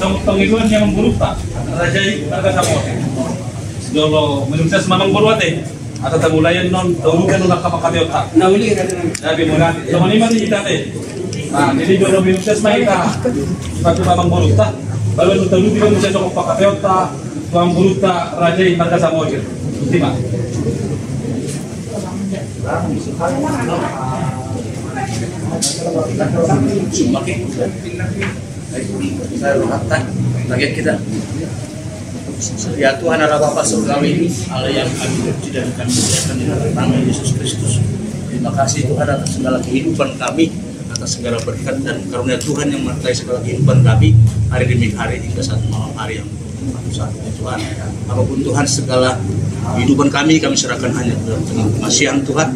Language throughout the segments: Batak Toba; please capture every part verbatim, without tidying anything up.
Tong, tong iluan ni amangborunta, raja i marga Samosir. Jolo minum ses ma amangboru ate. Asa tamulai annon, taulukan annon angka pangkataionta. Na uli, raja nami. Jadi mulai, songon i ma di hita ate. Nah, jadi jolo minum ses ma hita. Sipatupa amangborunta. Baru annon taulukan annon ses angka pangkataionta. Tu amangborunta raja i marga Samosir. Terima. Sumbang, eh. Baik, saya berkata, bagian kita. Ya Tuhan Allah Bapa surgawi, Allah yang kami puji dan kami muliakan di dalam nama Yesus Kristus. Terima kasih Tuhan atas segala kehidupan kami, atas segala berkat dan karunia Tuhan yang menyertai segala kehidupan kami hari demi hari hingga saat malam hari yang satu-satunya Tuhan. Apapun Tuhan segala kehidupan kami, kami serahkan hanya ke dalam tangan pengasihan Tuhan.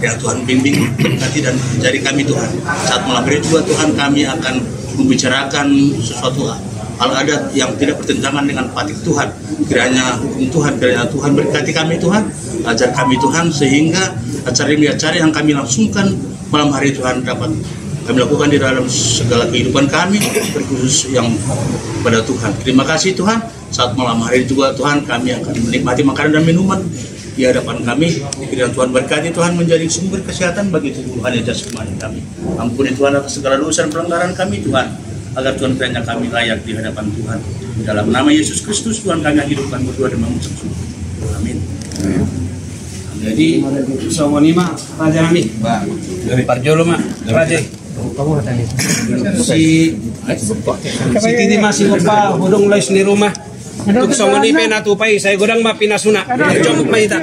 Ya Tuhan bimbing, berkati dan ajari kami Tuhan. Saat malam hari juga Tuhan kami akan membicarakan sesuatu hal adat yang tidak bertentangan dengan patik Tuhan. Kiranya hukum Tuhan, kiranya Tuhan berkati kami Tuhan. Ajar kami Tuhan sehingga acara ini acara yang kami langsungkan malam hari Tuhan dapat kami lakukan di dalam segala kehidupan kami, terkhusus yang pada Tuhan. Terima kasih Tuhan. Saat malam hari juga Tuhan kami akan menikmati makanan dan minuman di hadapan kami. Kiranya Tuhan berkati Tuhan menjadi sumber kesehatan bagi tubuh rohani jasmani kami. Ampuni Tuhan atas segala dosa dan pelanggaran kami Tuhan. Agar Tuhan kiranya kami layak di hadapan Tuhan. Di dalam nama Yesus Kristus Tuhan kami hidupkan berdoa dan mengucap syukur. Amin. Jadi songon i ma raja nami. Dari parjolo ma raja. Si, si titi ma si gopa hudung lois ni rumah. Tuk songon i pe na tupa i sai godang ma pinasuna. Jomuk ma hita.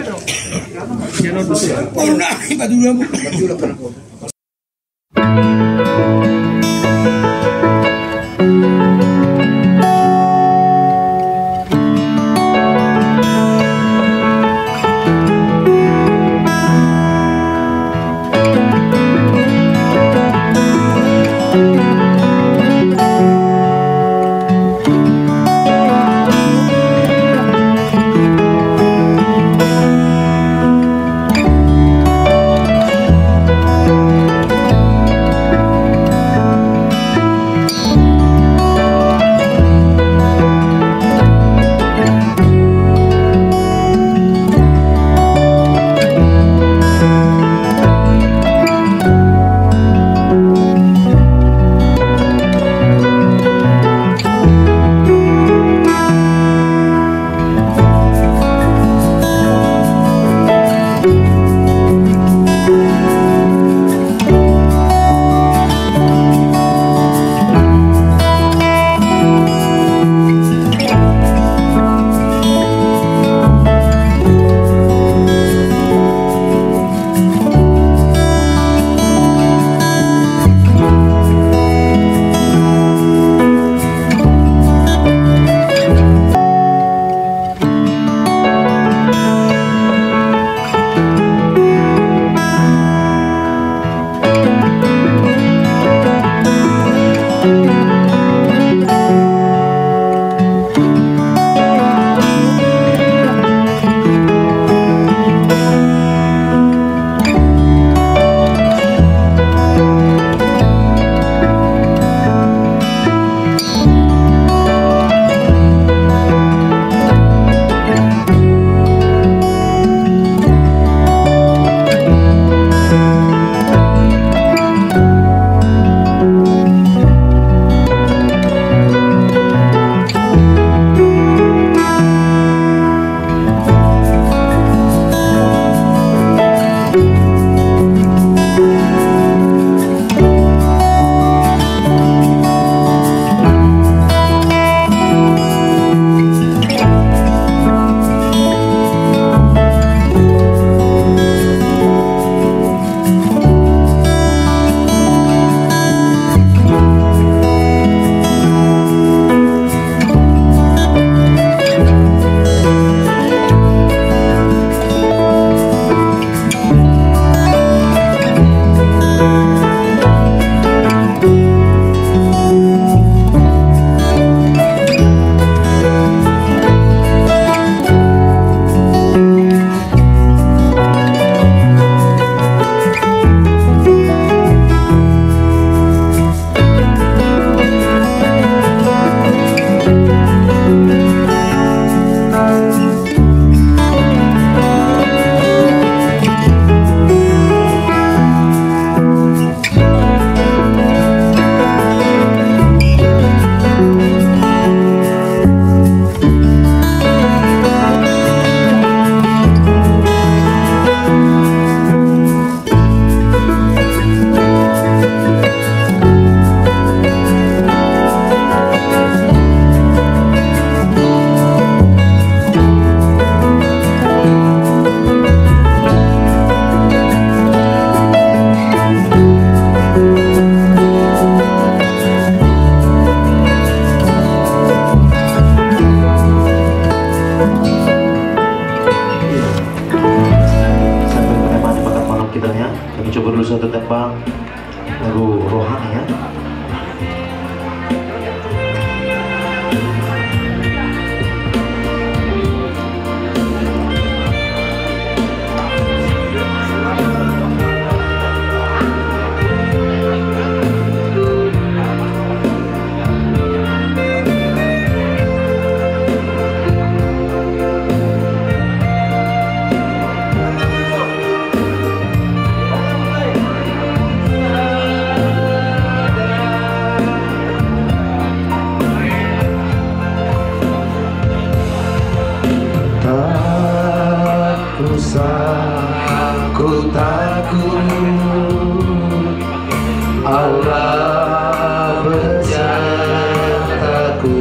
Taku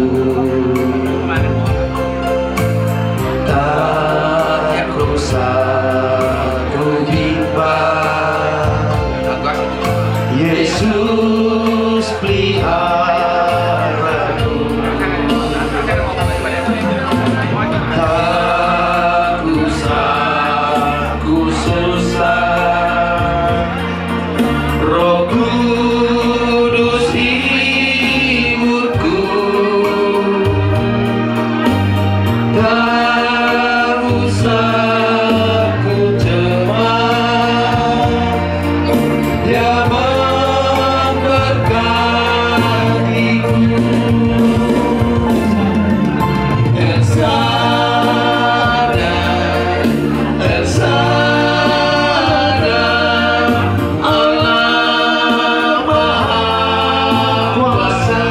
saku bimba, Yesus pelihara ku. Taku saku susah, Roh Kudus hibur ku. Taku saku cemas, Dia memberkati ku. El Shaddai, El Shaddai, Allah Maha Kuasa.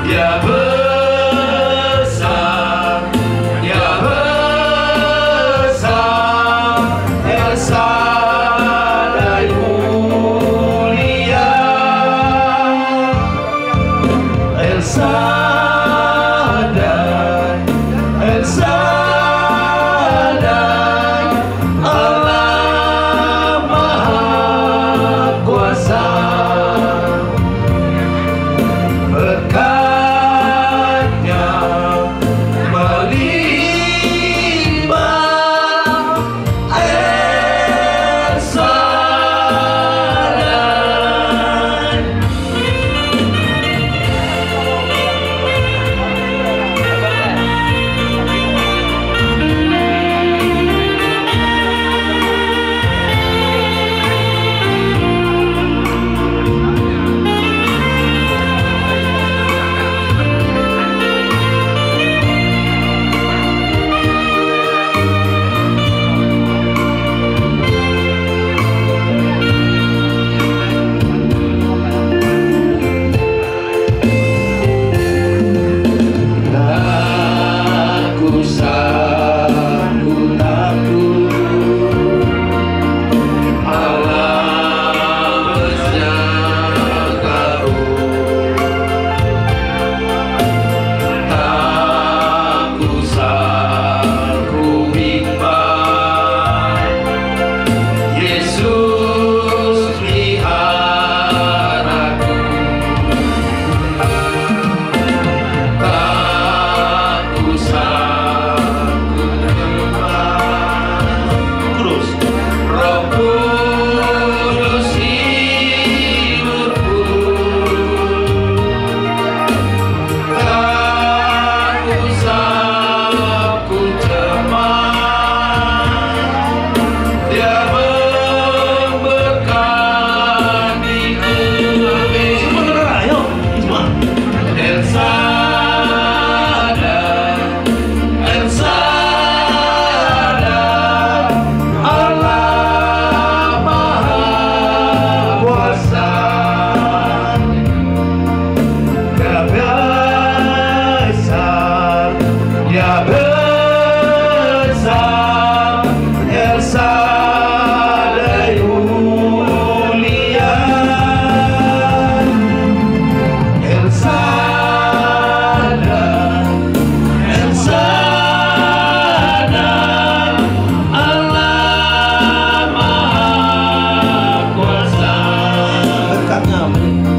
Dia besar, Dia besar, El Shaddai mulia. El Shaddai, El Shaddai, Allah Maha Kuasa. Berkat-Nya melimpah. Dia besar, Dia besar, El Shaddai mulia. El Shaddai, El Shaddai, Allah Maha Kuasa. Berkat-Nya melimpah.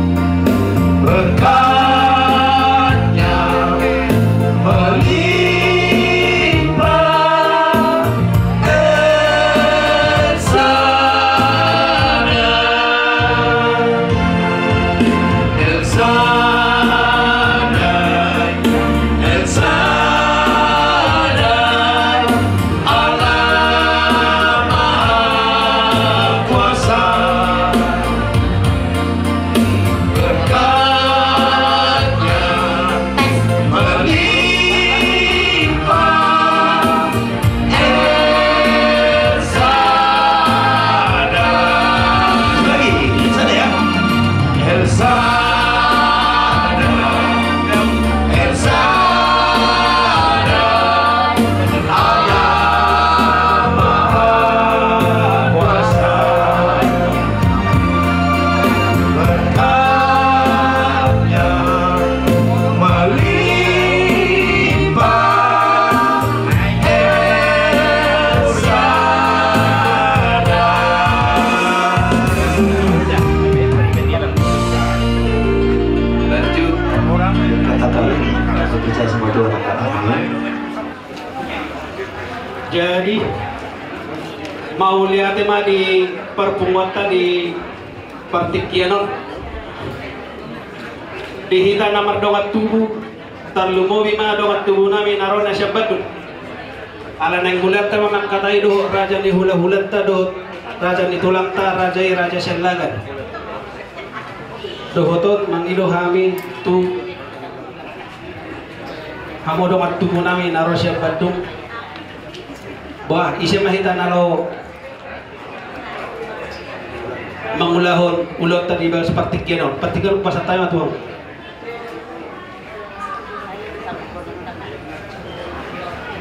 Berkat-Nya melimpah. El Shaddai, El Shaddai, El Shaddai, Allah Maha Kuasa. Jadi, mauliate ma di parpunguanta di partingkian on. Di hita na mardongan tubu, tarlumobi ma dongan tubu nami na ro na sian Bandung. Ala naeng mauliate ma mangkatai dohot raja ni hulahulanta dohot raja ni tulangta, raja i Raja Siallagan. Dohot on mangido hami tu hamu dongan tubu nami na ro sian Bandung. Bah, ise ma hita na laho mangulahon ulaonta di bagas partingkian on? Partingkian on pasahat hami ma tu hamu.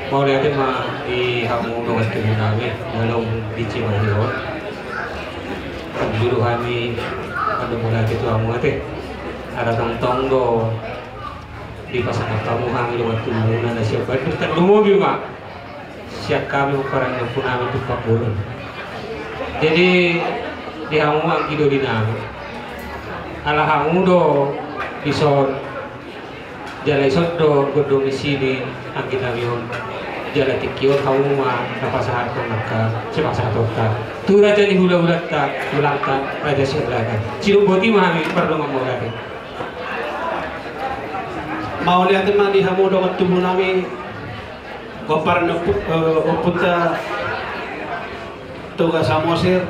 Mauliate ma di hamu dongan tubu nami, na laho di Cimahi on. Juru hami, aduh, mauliate tu hamu ate. Ala tongtong do dipasahat hamu hami dongan tubumuna na sian Bandung, tarlumobi ma sian hami pomparan ni ompu nami Tumpak Bolon. Jadi, di hamu anggi doli nami, ala hamu do dison, jala dison do gondang ni sini anggi nami on. Jala tingki on hamu ma na pasahathon angka sipasahatonta tu raja ni hulahulanta, hulahulanta Raja Siallagan. Sidung boti ma hami mardongan mauliate. Mauliate ma di hamu dongan tubu nami, pomparan ni ompu-, eh, ompunta Toga Samosir,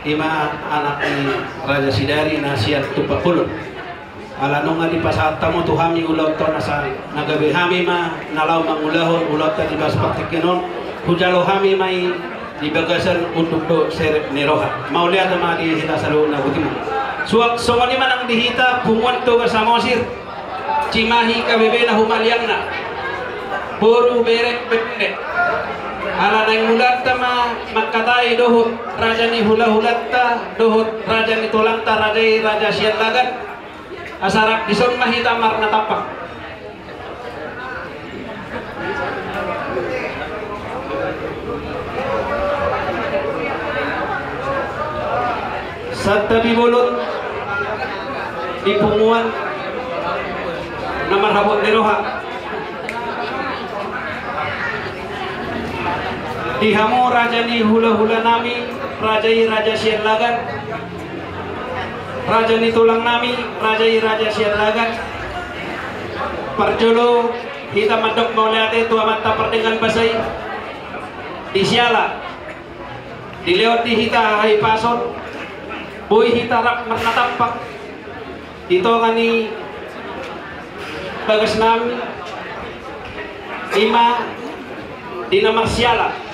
i ma anak ni Raja Sidari na sian Tumpak Bolon. Ala nunga dipasahat hamu tu hami ulaonta on, asa na gabe hami ma na laho mangulahon ulaonta di bagas partingkian on, hujalo hami ma i di bagasan unduk dohot serep ni roha. Mauliate ma di hita saluhutna, boti ma. Suang songon i ma nang di hita punguan Toga Samosir, Cimahi K B B na humaliangna, boru, bere, pepene. Ala naeng mauliate ma mangkatai dohot raja ni hulahulanta dohot raja ni tulangta, raja i Raja Siallagan. Asa rap dison ma hita marnatampak. Santabi bolon di punguan na marhabot ni roha. Di hamu raja ni hulahula nami, raja i Raja Siallagan, raja ni tulang nami, raja i Raja Siallagan. Parjolo hita mandok mauliate tu Amanta Pardenggan Basa i. Di siala dilehon di hita hahipason, boi hita rap marnatampak di tonga ni bagas nami, i ma di na marsiala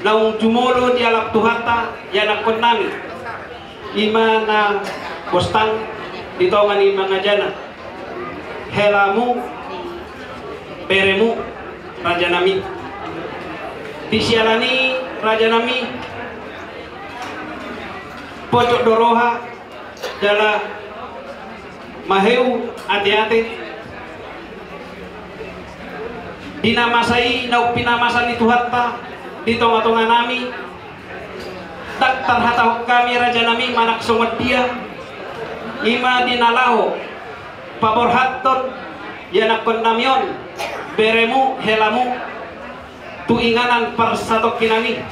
naung jumolo dialap Tuhanta ianakkon nami, i ma na bostang di tonga ni mangajana, helamu, beremu, raja nami. Di siala ni i, raja nami, pojok do roha jala maheu ateate. Di na masa i naung pinamasa ni Tuhanta di tongatonga nami, ndang tarhatahon hami raja nami manang songon dia, i ma di na laho paborhathon ianakkon nami on, beremu, helamu, tu inganan parsatongkinan i.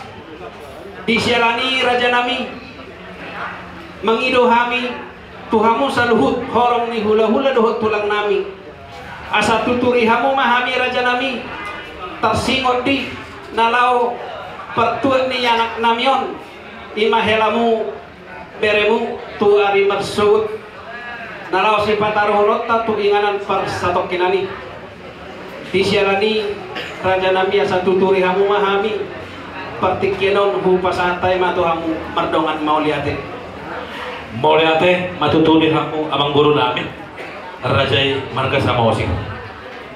Di siala ni i raja nami, mangido hami tu hamu saluhut horong ni hulahula dohot tulang nami, asa tuturi hamu ma hami raja nami, tarsingot di na laho partuat ni anak nami on, i ma helamu, beremu, tu ari marsogot na laho sipataruhononta tu inganan parsatongkinan i. Di siala ni i raja nami, asa tuturi hamu ma hami, partingkian on hupasahat hami ma tu hamu mardongan mauliate. Mauliate ma tutu di hamu amangboru nami, raja i marga Samosir.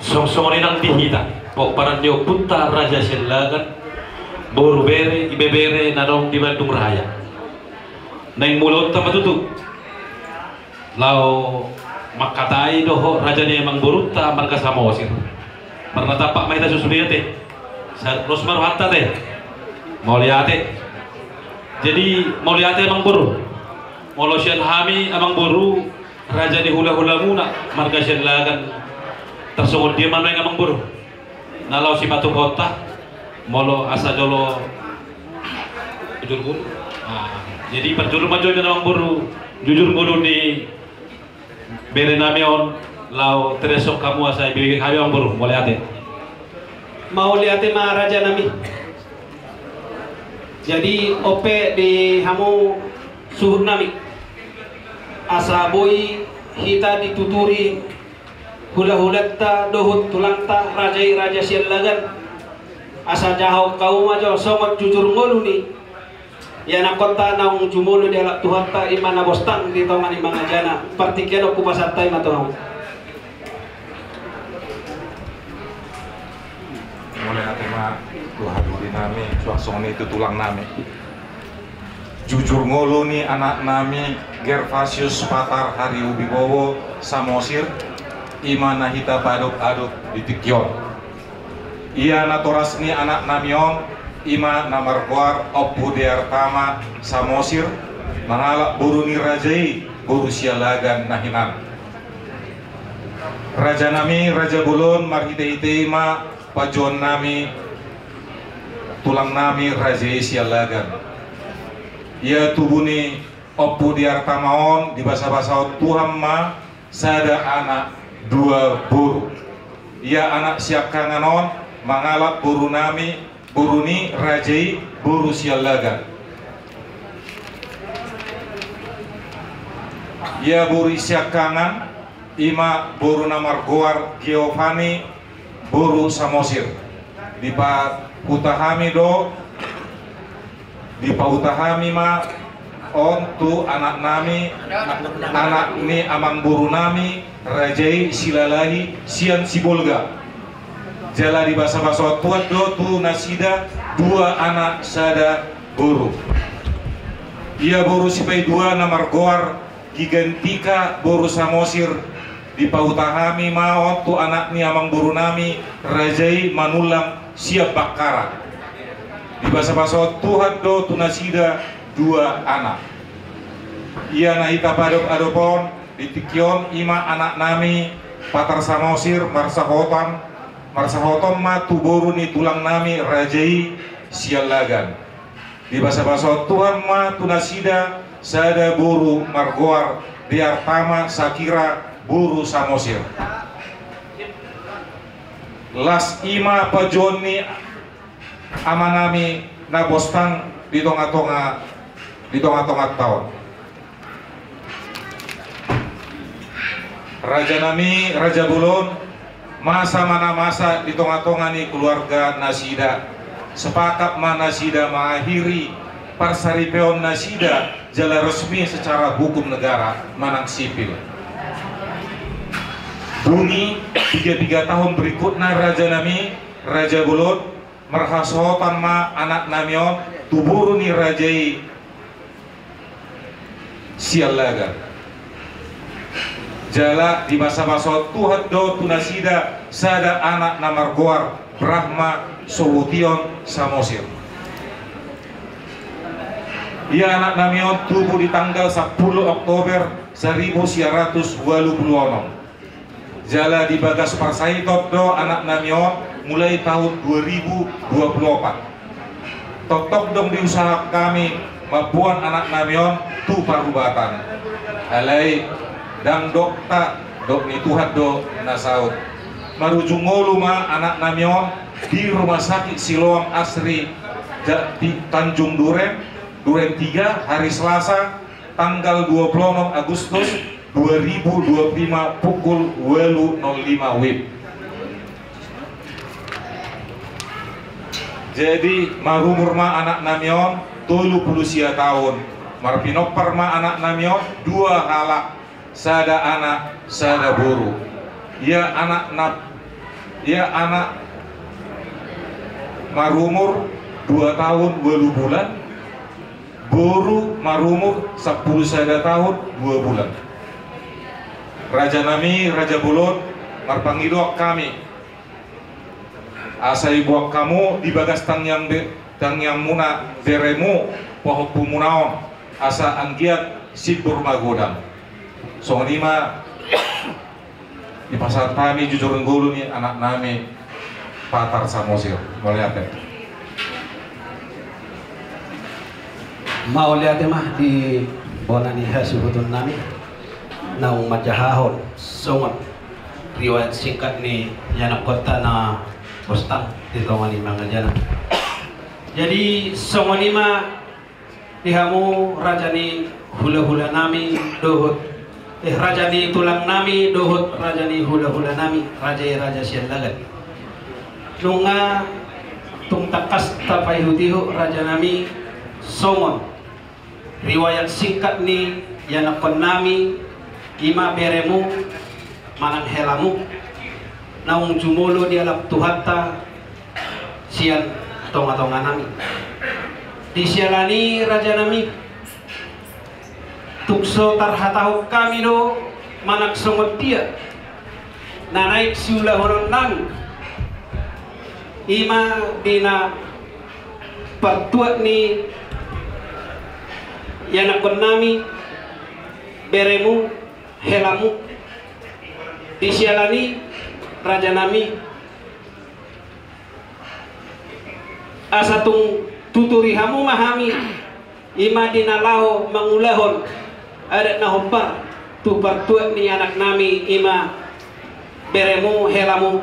Songon songon i nang di hita pomparan ni ompunta Raja Siallagan, boru, bere, ibebere na adong di Bandung Raya. Naeng mulaonta ma tutu laho mangkatai dohot raja ni amangborunta marga Samosir. Marnatampak ma hita sude ate. Sa-, ros ma rohanta ate. Mauliate. Jadi, mauliate amangboru. Molo sian hami amangboru, raja ni Hulahulamuna marga Siallagan, tarsongon dia ma nuaeng amangboru na laho sipatupaonta, molo asa jolo jujur ngolu. Jadi parjolo ma jo amangboru jujur ngolu ni bere nami on, laho tereshon hamu asa ibege hami amangboru. Mauliate. Mauliate ma raja nami. Jadi on pe di hamu suhut nami, asa boi hita dituturi hulahulanta dohot tulangta raja i raja Siallagan, asa jahahon hamu ma jo songon jujur ngolu ni ianakhonta naung jumolo dialap Tuhanta, i ma na bostang di tonga ni mangajana. Partingkian on hupasahat hami ma tu hamu. Mauliate ma tu hadurinami, suang songon i tu tulangnami. Jujur ngolu ni anaknami Gervasius Patar Hariubibowo Samosir, i ma na hita paadop-adop di tingki on. Ia natoras ni anaknami on, i ma na margoar Ompu Deartama Samosir, mangalap boru ni raja i, boru Siallagan na hinan. Rajanami, raja bolon, marhitehite i ma pajuonnami tulangnami raja i Siallagan. Ia tubu ni Ompu Deartama on, dibasabasahon Tuhan ma sada anak dua boru. Ia anak siangkangan on mangalap borunami, boru ni raja i, boru Siallagan. Ia boru siangkangan i ma boru na margoar Giovanni, boru Samosir. Dipahuta hami do, dipahuta hami ma on tu anaknami, anak ni amangborunami raja i Silalahi sian Sibolga. Jala dibasabasahon Tuhan do tu nasida dua anak sada boru. Ia boru sipaidua na margoar Gigantika, boru Samosir, dipahuta hami ma on tu anak ni amangborunami raja i Manullang sian Bakkara. Dibasabasahon Tuhan do tu nasida dua anak. Ia na hita paadop-adop on di tingki on i ma anaknami Patar Samosir marsahotan, marsahoton ma tu boru ni tulangnami raja i Siallagan. Dibasabasahon Tuhan ma tu nasida sada boru margoar Deartama Sakira, boru Samosir. Las i ma pajuon ni amanami na bostang di tongatonga, di tongatonganta on. Rajanami, raja bolon, masa ma na masa di tongatonga ni keluarga nasida. Sepakat ma nasida mangakhiri parsaripeon nasida jala resmi secara hukum negara manang sipil. Dung i piga-piga tahun berikutna, rajanami, raja bolon, marhasohotan ma anaknami on tu boru ni raja i Siallagan. Jala dibasabasahon Tuhan do tu nasida sada anak na margoar Brahma Sobution Samosir. Ia anaknami on tubu di tanggal sampulu Oktober saribu sia ratus ualu pulu onom. Jala di bagas parsahiton do anaknami on mulai tahun dua ribu dua puluh opat. Tongtong do diusahahon hami mamboan anaknami on tu parubatan. Alai ndang dok ta, dok ni Tuhan do na saut. Marujung ngolu ma anaknami on di Rumah Sakit Siloam Asri, Ja-, di Tanjung Duren, Duren tiga, hari Selasa, tanggal dua puluh enam Agustus dua ribu dua puluh lima, pukul ualu nol lima W I B. Jadi, marumur ma anaknami on tolu pulu sia taon. Marpinompar ma anaknami on dua halak, sada anak, sada boru. Ia anak na, ia anak marumur dua taon ualu bulan, boru marumur sampulu sada taon dua bulan. Rajanami, raja bolon, marpangidoan hami, asa iboan hamu di bagas tangiang be-, tangiangmuna beremu, pahompumuna on, asa anggiat simbur magodang. Songon i ma Dipasahat hami jujur ngolu ni anak nami Patar Samosir. Mauliate. Mauliate ma di bona ni hasuhuton nami naung manjahahon songon riwayat singkat ni ianakhonta na hostang di tonga ni mangajarna. Jadi songon i ma di hamu raja ni hulahula nami dohot, eh, raja ni tulang nami dohot raja ni hulahula nami, raja i raja Siallagan. Nunga tung tangkas tapaihutihut raja nami songon riwayat singkat ni ianakhon nami, i ma beremu manang helamu naung jumolo dialap Tuhanta sian tongatonga nami. Di siala ni i raja nami, tung so tarhatahon hami do manang songon dia na naeng siulahonon nami, i ma di na partuat ni ianakhon nami, beremu, helamu. Di siala ni i raja nami, asa tung tuturi hamu ma hami, i ma di na laho mangulahon adat na hombar tu partuat ni anak nami, i ma beremu, helamu.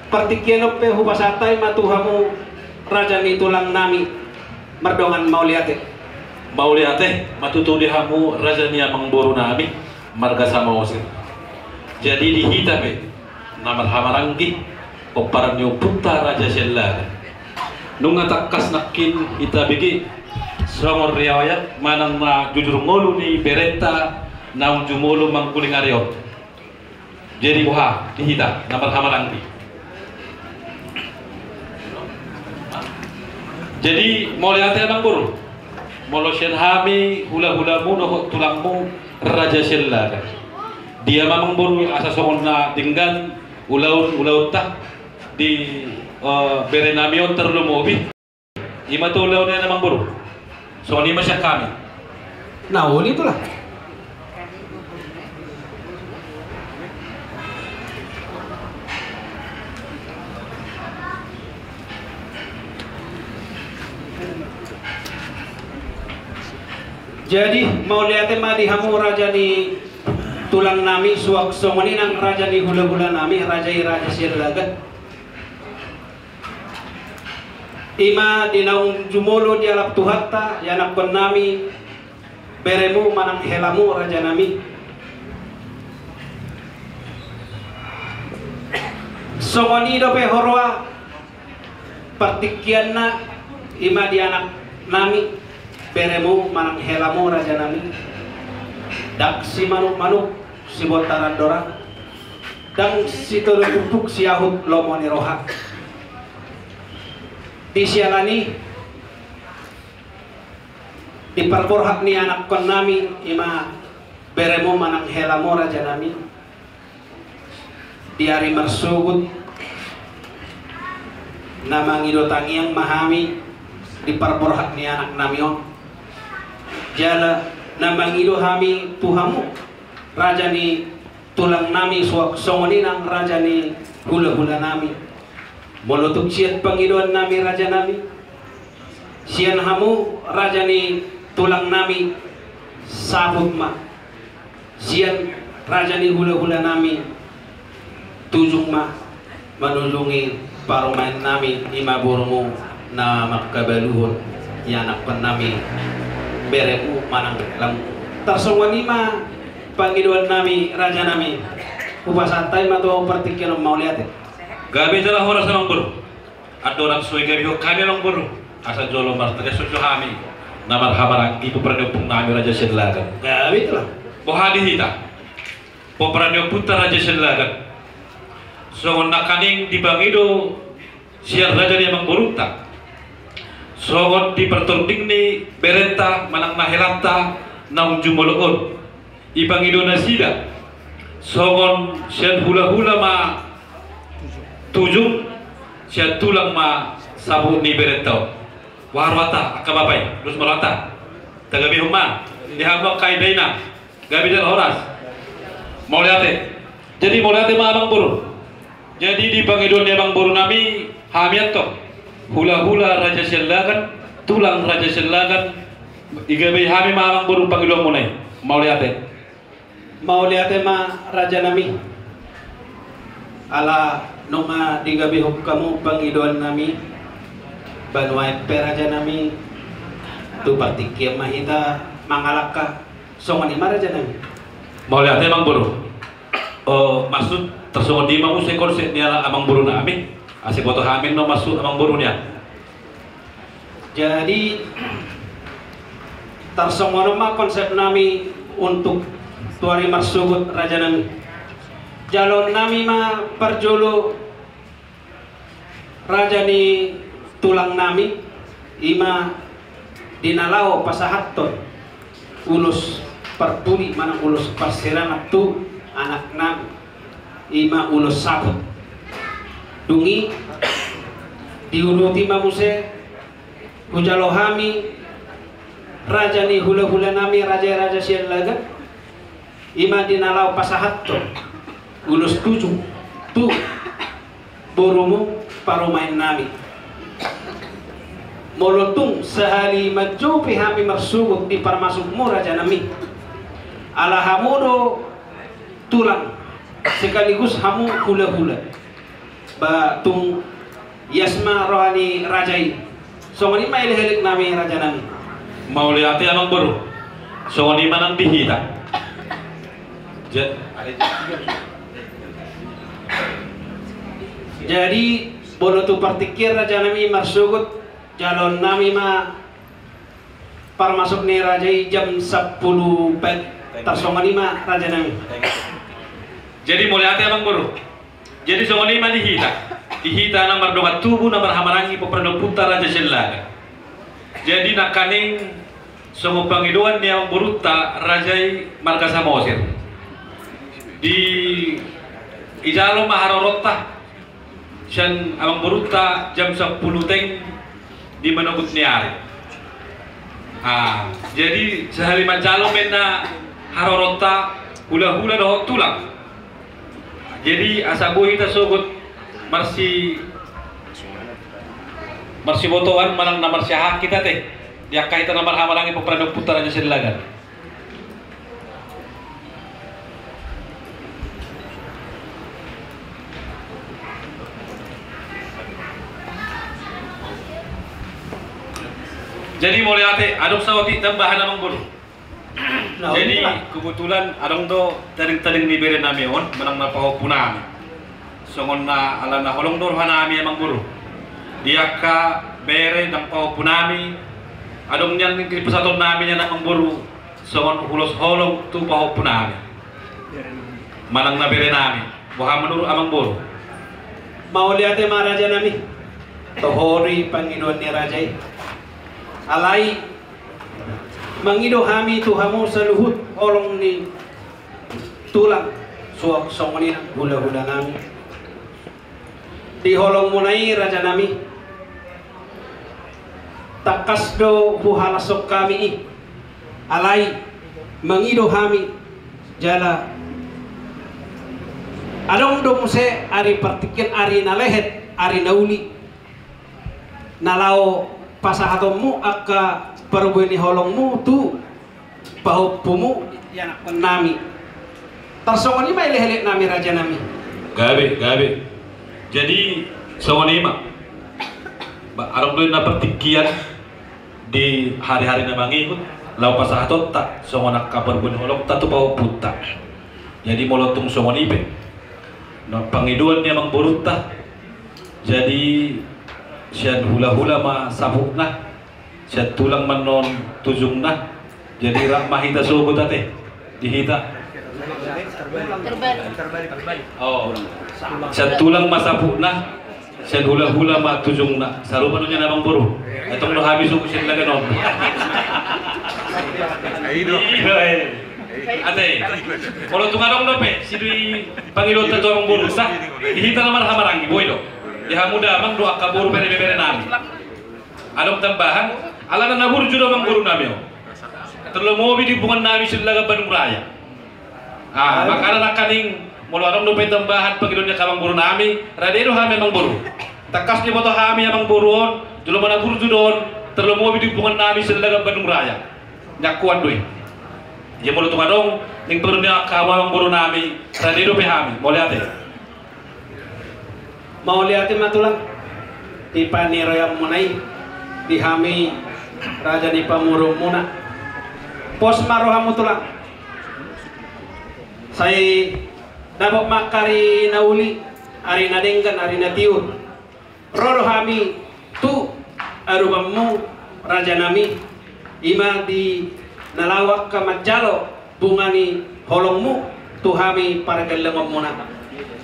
Partingkian on pe hupasahat hami ma tu hamu raja ni tulang nami, mardongan mauliate. Mauliate ma tutu di hamu raja ni amangboru nami marga Samosir. Jadi di hita pe na marhahamaranggi, pomparan ni ompunta raja Siallagan, nunga tangkas nangkin hita bege songon riwayat manang na jujur ngolu ni berenta naung jumolo mangkuling ari on. Jadi boha di hita na marhahamaranggi. Jadi mauliate amangboru, molo sian hami hulahulamu dohot tulangmu raja Siallagan, dia ma amangboru asa songon na denggan ulaon ulaonta di, eh, bere nami on tarlumobi. I ma tu ulaon ni amangboru. Songon i ma sian hami. Na uli tulang. Jadi mauliate ma di hamu raja ni tulang nami, suang songon i nang raja ni hulahula nami, raja i raja Siallagan. I ma di naung jumolo dialap Tuhanta ianakhon nami, beremu manang helamu raja nami. Songon i dope huroha partingkianna, i ma di anak nami, beremu manang helamu raja nami. Ndang simanukmanuk sibontar andorang, ndang sitolu pukpuk siahut lomo ni roha. Di siala ni i, di parborhat ni anakhon nami, i ma beremu manang helamu raja nami, di ari marsogot na mangido tangiang ma hami di parborhat ni anak nami on. Jala na mangido hami tu hamu raja ni tulang nami, suang songon i nang raja ni hulahula nami. Molo tung sian pangidoan nami raja nami, sian hamu raja ni tulang nami, saput ma. Sian raja ni hulahula nami, tujung ma manujungi parumaen nami, i ma borumu na mangkabaluhon ianakhon nami, beremu manang helamu. Tarsongon i ma pangidoan nami raja nami. Hupasahat hami ma tu partingkian on, mauliate. Gabe jala horas amangboru. Andorang so digabe hami amangboru, asa jolo martangiang jo hami na marhahamaranggi, pomparan ni ompung nami raja Siallagan. Gabe tulang. Boha di hita pomparan ni ompunta raja Siallagan? Songon nangkaning dipangido sian raja ni amangborunta, songon di partording ni berenta manang na helanta naung jumolo on, dipangido nasida songon sian hulahula ma tujung, sian tulang ma saput ni berenta on. Boha rohanta angka bapa i, dos ma rohanta? Tagabehon ma di hamu angka indainang. Gabe jala horas. Mauliate. Jadi mauliate ma amangboru. Jadi di pangidoan ni amangboru nami, hami antong hulahula Raja Siallagan, tulang Raja Siallagan, digabe hami ma amangboru pangidoanmuna i. Mauliate. Mauliate ma raja nami. Ala nunga digabehon hamu pangidoan nami, banuaen pe raja nami, tu partingkian ma hita mangalangka. Songon i ma raja nami. Mauliate amangboru. O, maksud tarsongon i ma muse konsep ni ala amangboru nami. Asa boto hami annon maksud amangboru nian. Jadi tarsongon on ma konsep nami untuk tu ari marsogot raja nami. Jaloon nami ma parjolo raja ni tulang nami, i ma di na laho pasahathon ulos parpudi manang ulos parsirangan tu anak nami, i ma ulos saput. Dung i diuduti ma muse hujalo hami raja ni hulahula nami, raja, Raja Siallagan, i ma di na laho pasahathon ulos tujung tu borumu parumaen nami. Molo tung sahali manjou pe hami marsogot di parmasukmu raja nami, ala hamu do tulang sekaligus hamu hulahula. Ba tung ias ma roha ni raja i. Songon i ma elek-elek nami raja nami. Mauliate amangboru. Songon i ma nang di hita. Ja- Jadi molo tu partingkian raja nami marsogot, jaloon nami ma parmasuk ni raja i jam sampulu pagi. Tarsongon i ma raja nami. Jadi mauliate amangboru. Jadi songon i ma di hita, di hita na mardongan tubu na marhahamaranggi pomparan ni ompunta Raja Siallagan. Jadi nangkaning songon pangidoan ni amangborunta raja i marga Samosir, di ijalo ma haroronta sian amangborunta jam sampulu teng di manogot ni ari. Ah, jadi sahali manjalo ma inna haroronta hulahula dohot tulang. Jadi asa boi hita sogot marsi, marsibotoan manang na marsiahaan hita te di angka hita na marhahamaranggi pomparan ni ompunta Raja Siallagan. Jadi mauliate, adong saotik tambahan amangboru. Jadi kebetulan adong do tading-tading ni bere nami on manang na pahompu nami. Songon na ala na holong do roha nami amangboru. Di angka bere nang pahompu nami, adong nian dipasahaton nami nian amangboru songon ulos holong tu pahompu nami manang na bere nami. Boha manurut amangboru? Mauliate ma raja nami. Toho do i pangidoan ni raja i. Alai mangido hami tu hamu saluhut holong ni tulang, suang songon i nang hulahula nami. Di holongmuna i raja nami, tangkas do huhalashon hami i. Alai mangido hami jala adong do muse ari partingkian, ari na lehet, ari na uli, na laho pasahatonmu angka parbue ni holongmu tu pahompumu, ianakhon nami. Tarsongon i ma elek-elek nami raja nami. Gabe, gabe. Jadi songon i ma. Ba, adong do na partingkian di hari-hari na mangihut laho pasahatonta songon angka parbue ni holongta tu pahompunta. Jadi molo tung songon i pe na pangidoan ni amangborunta, jadi sian hulahula ma saputna, sian tulang ma annon tujungna. Jadi rap ma hita sogot ate di hita. Terbalik. Oh. Sian tulang ma saputna, sian hulahula ma tujungna. Sarupa do nian amangboru. Etong do hami suku Siallagan on. Ate. Molo tung adong dope sidui pangidoanta tu amangborunta, di hita na marhahamaranggi boi do. Di hamu damang dohot angka boru, bere-bere nami. Adong tambahan, alana na burju do amangboru nami on. Tarlumobi di punguan nami Siallagan Bandung Raya. Ah, mangkana nangkaning molo adong dope tambahan pangidoan ni angka amangboru nami, rade do hami amangboru. Tangkas diboto hami amangboru on, jolma na burju do on, tarlumobi di ompungan nami Siallagan Bandung Raya. Niangkuan do i. Ia molo tung adong naeng pangidoan ni angka amangboru nami, rade dope hami. Mauliate. Mauliate ma tulang di paniroianmuna i di hami raja ni pamoruonmuna. Pos ma rohamu tulang. Sai dapot ma angka ari na uli, ari na denggan, ari na tiur. Ro do hami tu adopanmu raja nami, i ma di na laho angka manjalo bunga ni holongmu tu hami pargellengonmuna.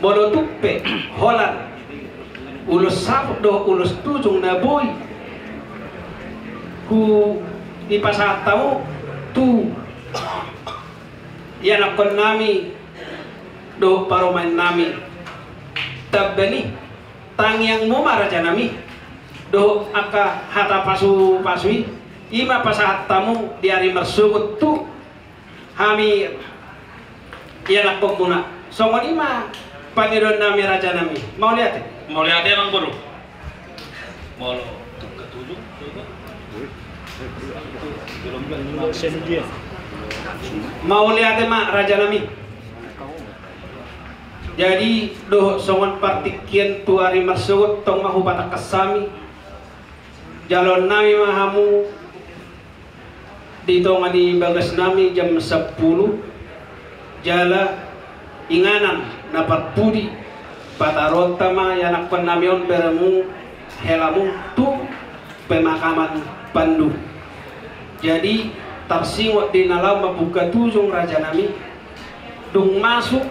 Molo tung pe holan ulos saput dohot ulos tujung na boi hupasahat hamu tu ianakkon nami dohot parumaen nami, tamba ni tangiangmu ma raja nami dohot angka hata pasupasu i, i ma pasahat hamu di ari marsogot tu hami ianakkonmuna. Songon i ma pangidoan nami raja nami. Mauliate. Mauliate amangboru. Molo tung katuju. Mauliate ma raja nami. Jadi dohot songon partingkian tu ari marsogot tong ma hupatangkas hami. Jaloon nami ma hamu di tonga ni bagas nami jam sampulu, jala inganan na parpudi pataruonta ma ianakkon nami on, beremu, helamu tu pemakaman Pandu. Jadi tarsingot di na laho mambuka tujung raja nami, dung masuk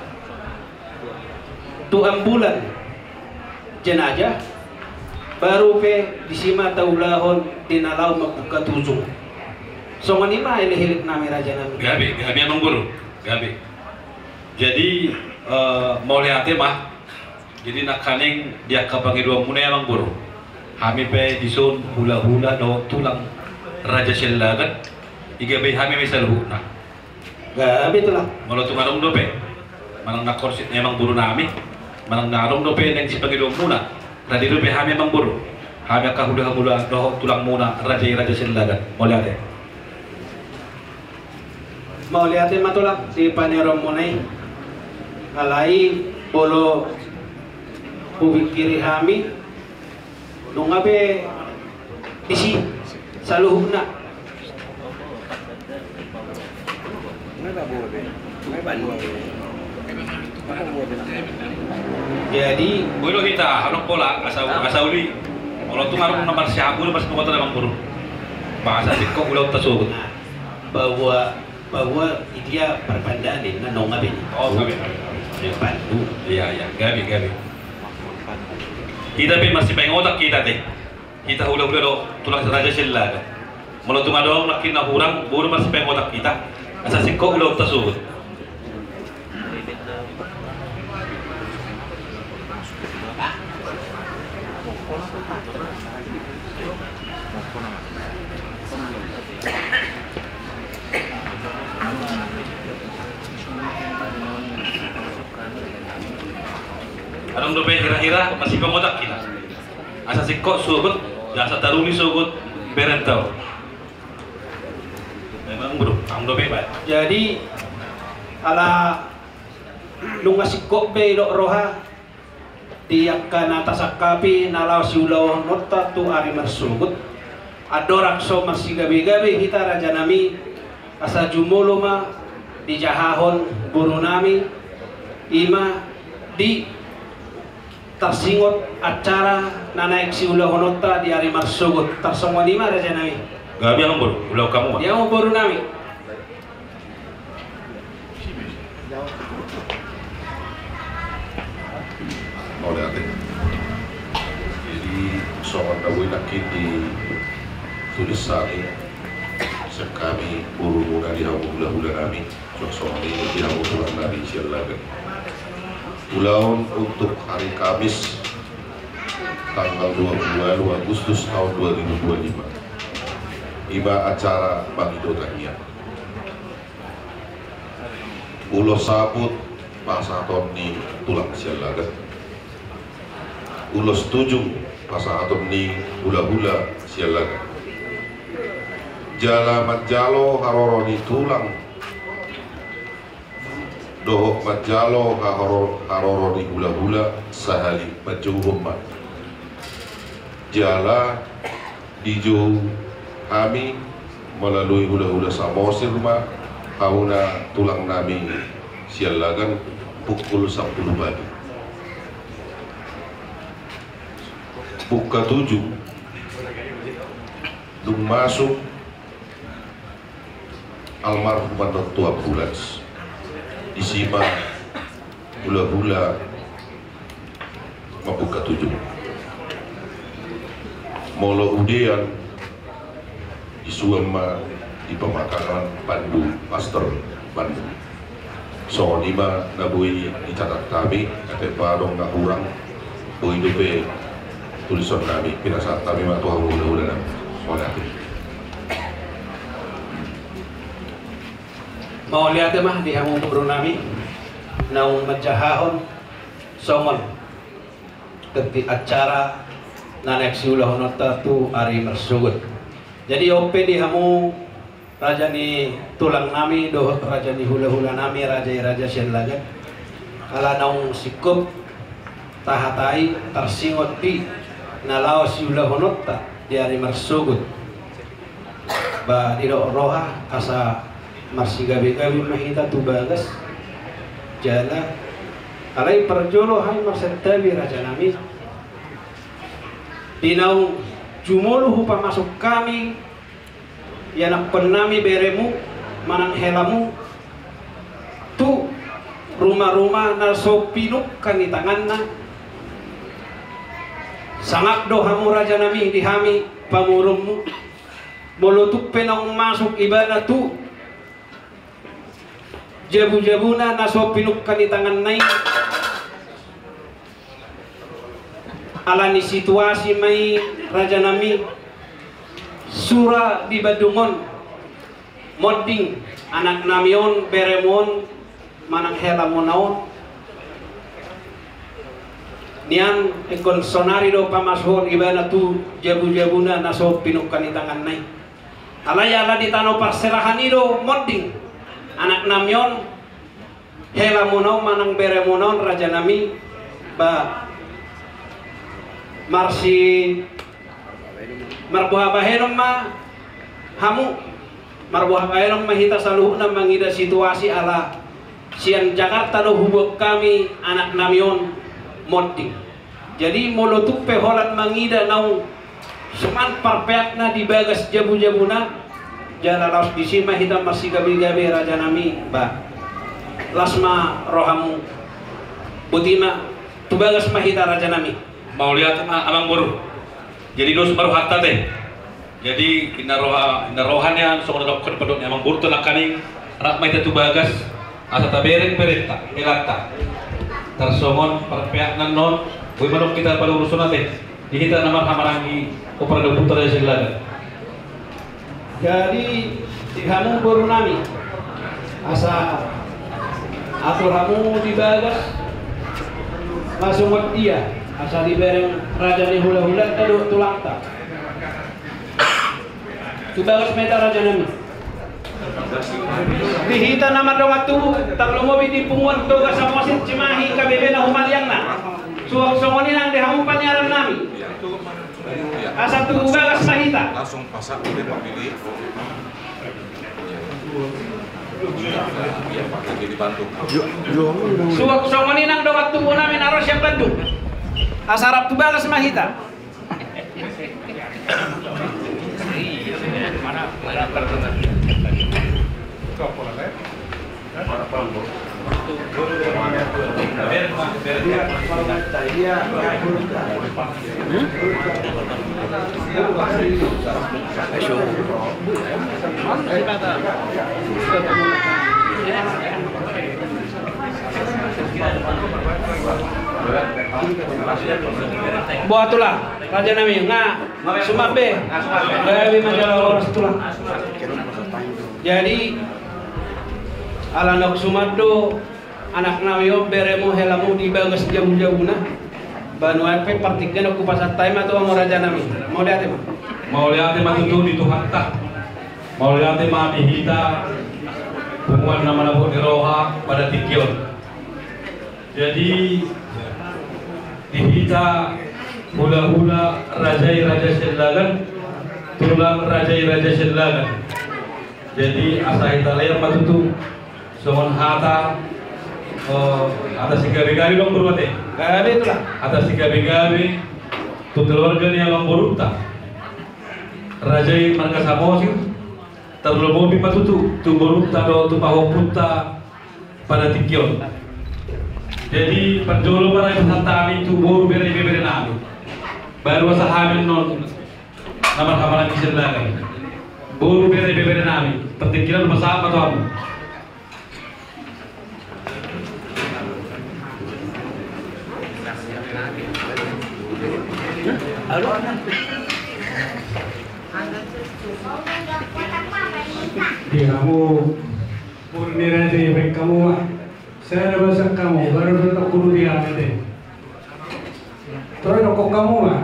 tu ambulan jenajah, baru pe disi ma taulahon di na laho mambuka tujung. Songon i ma elek-elek nami raja nami. Gabe, gabe amangboru, gabe. Jadi eh, mauliate ma. Jadi nangkaning di angka pangidoanmuna i amangboru, hami pe dison hulahula dohot tulang raja Siallagan, digabean hami ma i saluhutna. Gabe tulang. Molo tung adong dope manang na korsit ni amangboru nami, manang na adong dope naeng sipangidoanmuna, rade dope hami amangboru, hami angka hulahula dohot tulangmuna raja i raja Siallagan. Mauliate. Mauliate ma tulang di paniroianmuna i. Alai molo hupingkiri hami, nunga be disi saluhutna. Jadi, boi do hita, adong pola, asa, asa uli. Molo tung adong na marsiapu, marsiapu kota damang buru. Bahasa singkong ulaon tasogot. Bahwa, bahwa dia perpandangan, na nunga be. Oh, gabe, gabe, gabe. Iya, iya, gabe, gabe. Hita pe marsipaingotan hita te. Hita hulahula do tulang raja Siallagan. Molo tung adong nangkin na hurang, boi do marsipaingotan hita. Asa singkong ulaon tasogot. Adong dope hira-hira marsipaingotan hita. Asa singkop sogot, asa taruli sogot berenta on. Memang bro, adong dope, Pak. Jadi ala nunga singkop be didok roha di angka na tasangkapi na laho siulahononta tu ari marsogot. Andorang so marsigabe-gabe hita raja nami, asa jumolo ma dijahahon boru nami, i ma di tarsingot acara na naeng siulahononta di ari marsogot. Tarsongon i ma raja nami. Gabe amang boru, ulaon hamu ma. Dia ma boru nami. Mauliate. Jadi songon na boi nangkin ditulis hami, sian hami borumuna di hamu hulahula nami. Songon i di hamu tulang nami Siallagan. Ulaon untuk hari Kamis tanggal dua puluh dua Agustus tahun dua ribu dua puluh lima. I ma acara mangido tangiang. Ulos saput pasahaton ni tulang Siallagan. Ulos tujung pasahaton ni hulahula Siallagan. Jala manjalo haroro ni tulang dohot manjalo hahoro-, haroro ni hulahula sahali manjou ma. Jala dijou hami melalui hulahula Samosir ma hamuna tulang nami Siallagan pukul sampulu pagi. Buka tujuh dung masuk almarhum annon tu ambulans. Disi ma hulahula mambuka tujuh. Molo udean, disuan ma di pemakaman Pandu, Pastor Pandu. Songon i ma na boi dicatat hami, ate pe adong na hurang, boi dope tulisonnami, pinasahat hami ma tu hamu hulahula nami. Mauliate. Mauliate ma di hamu boru nami naung manjahahon songon tertib acara na naeng siulahononta tu ari marsogot. Jadi on pe di hamu raja ni tulang nami dohot raja ni hulahula nami, raja i raja Siallagan. Ala naung singkop tahatai tarsingot di na laho siulahononta di ari marsogot. Ba didok roha asa marsigabegabe ma hita tu bagas. Jala alai parjolo hami marsantabi raja nami. Di naung jumolo hupamasuk hami ianakkon nami beremu manang helamu tu ruma-ruma na so pinungka ni tanganna. Sangap do hamu raja nami di hami pamoruonmu. Molo tung pe naung masuk ibana tu jabu-jabuna na so pinungka ni tanganna i, ala ni situasi ma i raja nami, sura di Bandung on monding anak nami on, beremu on, manang helamuna on. Nian ingkon sonari do pamasuhon ibana tu jabu-jabuna na so pinungka ni tanganna i. Alai ala di tano parserahan i do monding anak nami on, helamuna on manang beremuna on raja nami, ba marsi marboha bahenon ma hamu, marboha bahenon ma hita saluhutna mangida situasi ala sian Jakarta do huboan hami anak nami on monding. Jadi molo tung pe holan mangida naung suman parpeakna di bagas jabu-jabuna, jala laos disi ma hita marsigabe-gabe raja nami, ba las ma rohamu. Boti ma, tu bagas ma hita raja nami. Mauliate ma amang boru. Jadi dos ma rohanta te. Jadi inna roha, inna roha nian songon na dohonon ni pandok ni amang boru tu nangkaning, rap ma hita tu bagas asa tabereng berenta, helanta. Tarsongon parpeakna on, boi ma nangkin hita palurushon ate di hita na marhahamaranggi Opera Dua Putra Siallagan. Jadi di hamu boru nami, asa atur hamu di bagas ma songon dia, asa dibereng raja ni hulahulanta dohot tulangta. Tu bagas ma hita raja nami. Di hita na mardongan tubu, tarlumobi di punguan Toga Samosir, Cimahi, K B B na humaliangna. Suang songon i nang di hamu paniaran nami. Asa tu bagas ma hita. Langsung pasak dia pamili. Iya, pakai di Bandung. Suang songon i nang dongan tubu nami na ro sian Bandung. Asa rap tu bagas ma hita. Boha tulang, raja nami, nga suman be. Gabe ma jala horas tulang. Jadi Ala naung suman do anak nami on, beremu, helamu di bagas jabu-jabuna. Banuan pe partingkian on hupasahat hami ma tu hamu raja nami. Mauliate ma. Mauliate ma tutu di Tuhanta. Mauliate ma di hita punguan na manabuhon ni roha pada tingki on. Jadi di hita hula-hula raja i raja Siallagan, tulang raja i raja Siallagan. Jadi asa hita lean ma tutu songon hata, eh, hata sigabe-gabe, Amang Boru, ate. Gabe, Tulang. Hata sigabe-gabe tu keluarga ni amangborunta raja i marga Samosir, tarlumobi ma tutu tu borunta dohot tu pahompunta pada tingki on. Jadi parjolo ma hupasahat hami tu boru, bere, ibebere nami. Baru asa hami annon na marhahamaranggi Siallagan. Boru, bere, ibebere nami, partingkian on hupasahat ma tu hamu. Di hamu boru ni raja i, baen hamu ma. Sada basa hamu, baru dohot hamu di hami, ate. Toro, dokkon hamu ma.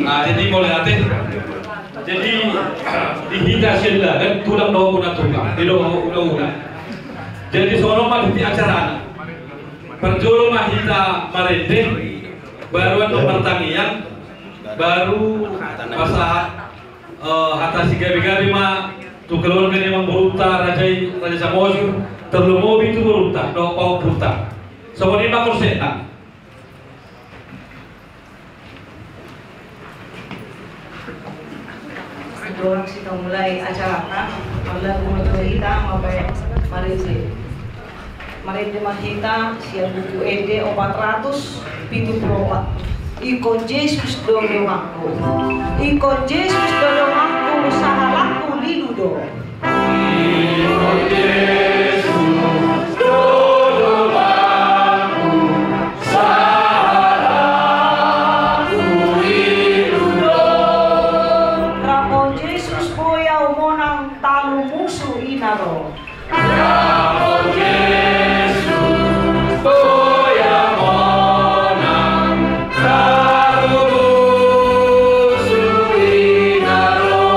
Nah, jadi mauliate. Jadi di hita Siallagan, tulang dohot bona tulang, di dohot ula-ula. Jadi songon on ma di acarana. Parjolo ma hita marende, baru annon martangiang, baru pasahat, eh, hata sigabe-gabe ma tu keluarga ni amangborunta raja i raja Samosir, tarlumobi tu borunta dohot pahompunta. Songon i ma konsepna. Andorang hita mulai acaranta, marlagu ma hita mambaen marende. Marende ma hita sian Buku Ende opat ratus pitu pulu opat. Ingkon Jesus do donganku. Ingkon Jesus do donganku, sahalakku lilu do. Ingkon Jesus do donganku, sahalakku lilu do. Rap dohot Jesus boi ahu monang, talu musu i na ro. Rap dohot Jesus boi ahu monang, talu musu i na ro.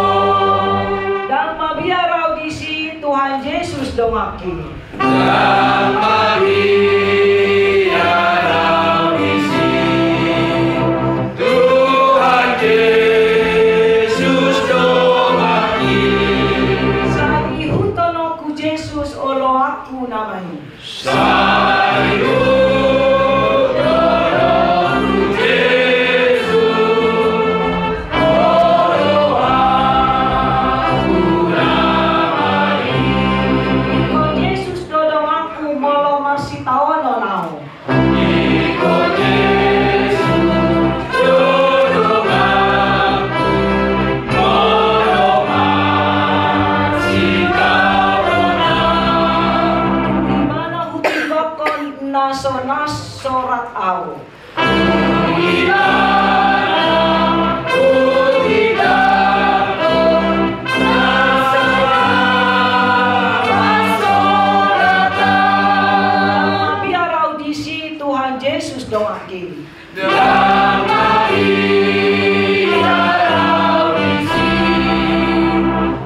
Ndang mabiar ahu disi, Tuhan Jesus donganki. Ndang mabiar ahu disi, Tuhan Jesus donganki. Sai ihuthononku Jesus, oloanku nama i. Sai ihuthononku Jesus, oloanku nama i. Ingkon Jesus do donganku molo marsitaonon ahu. Ingkon Jesus do donganku molo marsitaonon ahu. Ibana hutinggalhon na so nasorat ahu. Ndang mabiar ahu disi, Tuhan Jesus donganki. Ndang mabiar ahu disi,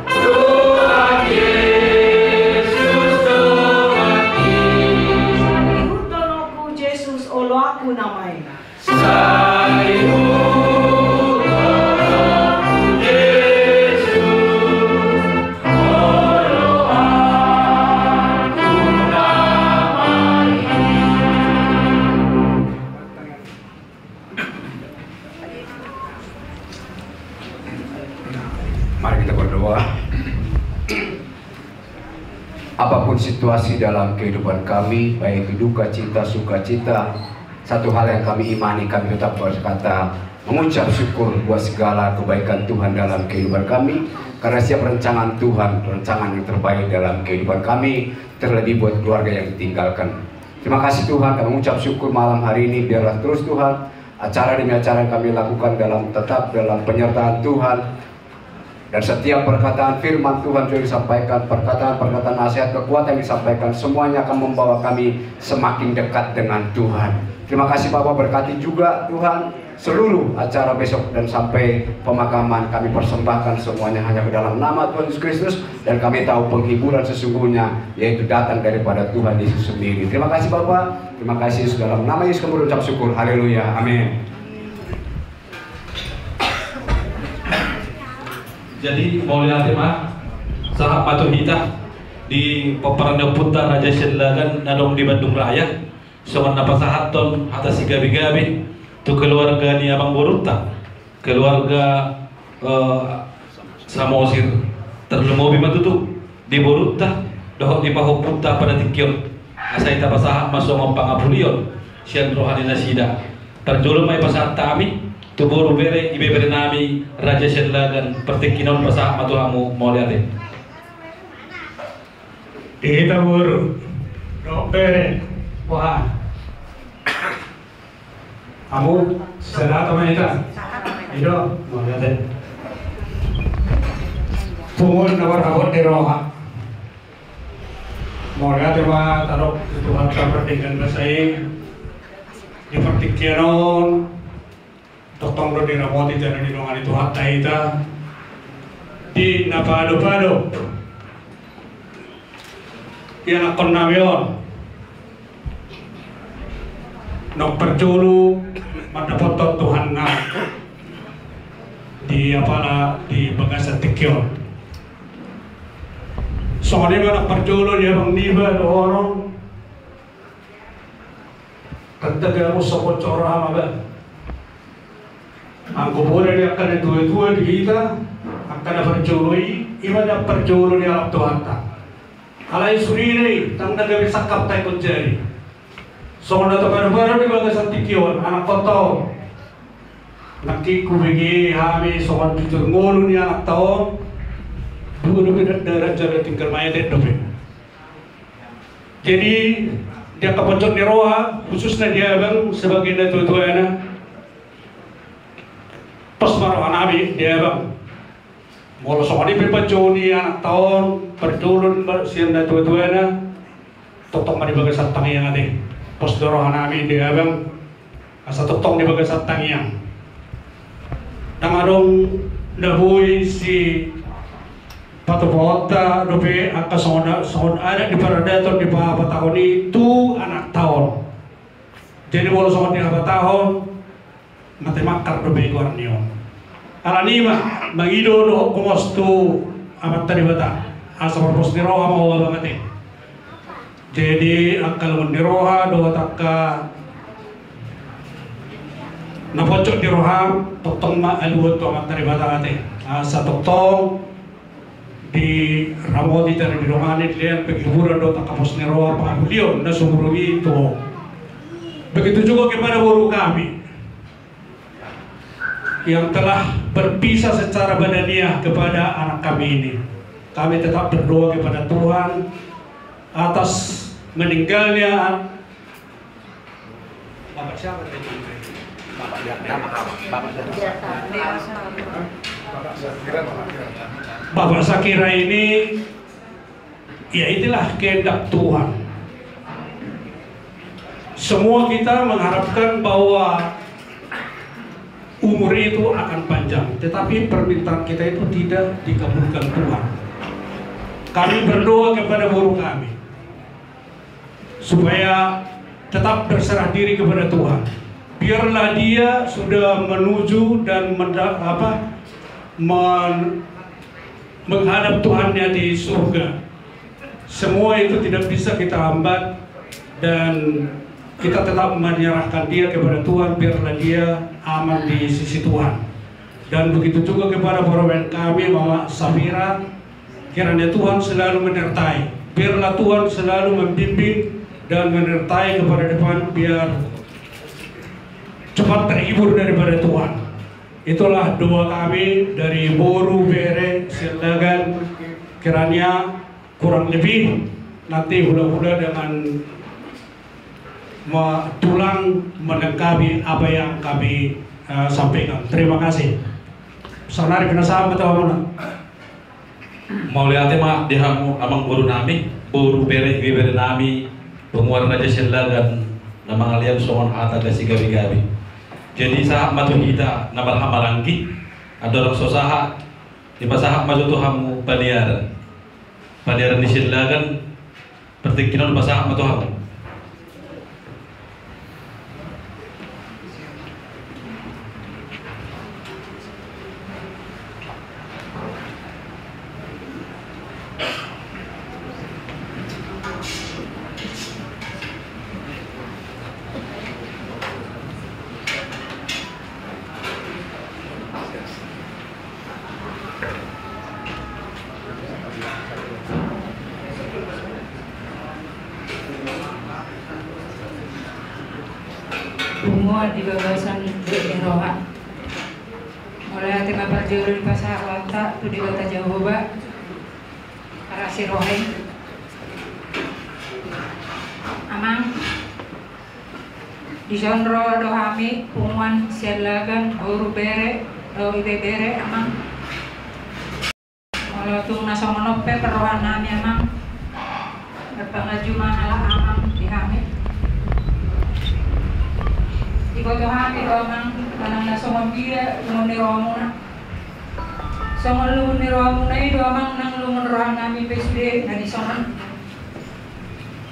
Tuhan Jesus donganki. Sai ihuthononku Jesus, oloanku nama i. Sai ihuthononku Jesus, oloanku nama i. Mari kita berdoa. Apapun situasi dalam kehidupan kami, baik itu duka cita, sukacita, Satu hal yang kami imani, kami tetap berkata, mengucap syukur buat segala kebaikan Tuhan dalam kehidupan kami, karena setiap rancangan Tuhan, rancangan yang terbaik dalam kehidupan kami, terlebih buat keluarga yang ditinggalkan. Terima kasih Tuhan, kami mengucap syukur malam hari ini, biarlah terus Tuhan, acara demi acara yang kami lakukan dalam, tetap dalam penyertaan Tuhan, dan setiap perkataan firman Tuhan juga disampaikan, perkataan-perkataan nasihat, kekuatan yang disampaikan, semuanya akan membawa kami semakin dekat dengan Tuhan. Terima kasih Bapa, berkati juga Tuhan seluruh acara besok dan sampai pemakaman kami persembahkan semuanya hanya ke dalam nama Tuhan Yesus Kristus, dan kami tahu penghiburan sesungguhnya yaitu datang daripada Tuhan Yesus sendiri. Terima kasih Bapa, terima kasih Yesus, dalam nama Yesus kami berucap syukur. Haleluya, amin. Jadi mauliate ma, sahat ma tu hita di pomparan ni ompunta Raja Siahaan Lagan na adong di Bandung Raya, songon na pasahathon hata sigabe-gabe tu keluarga ni amangborunta, keluarga, eh, Samosir, tarlumobi ma tutu di borunta dohot di pahompunta pada tingki on. Asa hita pasahat ma songon pangapulion sian roha ni nasida. Parjolo ma hupasahat hami tu boru, bere, ibebere nami Raja Siahaan Lagan, partingkian on pasahat ma tu hamu, mauliate. Di hita boru dohot bere, boha? Hamu sada ma hita. I do, mauliate. Punguan na marhabot di roha. Mauliate ma tadok tu Tuhanta pardenggan basa i. Di partingkian on tongtong do diramoti, tena didongani Tuhanta hita di na padopadop ianakkon nami on. Naung parjolo mandapothon Tuhanna di apala di bagasan tingki on. Songon i ma naung parjolo di abang niba dohonon. Tanda gamus so poncor roha ma ba. Anggo poda ni angka na tuatua di hita, angka na parjolo i, i ma na parjolo ni anak Tuhanta. Alai sude i, tanda gabe sangkap taekon jari. Songon na tapadopadop di bagasan tingki on, anakkonta on. Nangkin hubege hami songon jujur ngolu ni anakta on. Dua dope darat jala tinggal maetek dope. Jadi di angka poncor ni roha, khususna di abang sebagai na tuatuana, pos ma roha nami di abang. Molo songon i pe panjou ni anakta on, parjolo sian na tuatuana, tongtong ma di bagasan tangiang ate. Pos do roha nami di abang. Asa tongtong di bagasan tangiang. Ndang adong na boi sipatupaonta dope angka songon, songon adat ni paradaton di pahatahon i tu anakta on. Jadi molo songon di pahatahon, mate mangkar dope goar ni on. Alani i ma, mangido dohot gomos tu Amanta Debata, asa parpos ni roha ma ho abang ate. Jadi angka lungun ni roha dohot angka na poncor di roha, tongtong ma aluhon tu Amanta Debata ate. Asa tongtong diramoti, tena didongani, dilehon penghiburan dohot angka pos ni roha, pangapulion na sumurung i tu ho. Begitu juga kepada boru kami yang telah berpisah secara badaniah kepada anak kami ini. Kami tetap berdoa kepada Tuhan atas meninggalnya Bapak siapa tadi? Bapak siapa? Bapak siapa? Bapak Sakira ini. Ya, itulah kehendak Tuhan. Semua kita mengharapkan bahwa umur itu akan panjang, tetapi permintaan kita itu tidak dikabulkan Tuhan. Kami berdoa kepada boru kami supaya tetap berserah diri kepada Tuhan. Biarlah dia sudah menuju dan menda-, apa, men-, menghadap Tuhannya di surga. Semua itu tidak bisa kita hambat, dan kita tetap menyerahkan dia kepada Tuhan, biarlah dia aman di sisi Tuhan. Dan begitu juga kepada perawan kami, Mama Safira, kiranya Tuhan selalu menyertai. Biarlah Tuhan selalu membimbing dan menyertai kepada depan, biar cepat terhibur daripada Tuhan. Itulah doa kami dari boru, bere, Siallagan, kiranya kurang lebih nanti hula-hula dengan me-, tulang melengkapi apa yang kami, eh, sampaikan. Terima kasih. Saonari pinasahat ma tu hamuna. Mauliate ma di hamu amang boru nami, boru, bere, ibebere nami, punguan Raja Siallagan, na mangalean songon hata na sigabe-gabe. Jadi sahat ma tu hita na marhahamaranggi, andorang so sahat, dipasahat ma jo tu hamu paniaran. Paniaran ni Siallagan, partingkian on dipasahat ma tu hamu. Punguan di bagasan dohot ni roha. Mauliate ma parjolo dipasahat rohanta tu Debata Jahowa. Parasi roha i. Amang, dison ro do hami punguan Siallagan, boru, bere dohot ibebere, amang. Molo tung na songon on pe parrohanami, amang, marpanganju ma halak amang di hami. Diboto hami do, amang, manang na songon dia lungun ni rohamuna. Songon lungun ni rohamuna i do, amang, nang lungun rohanami pe sude na dison on.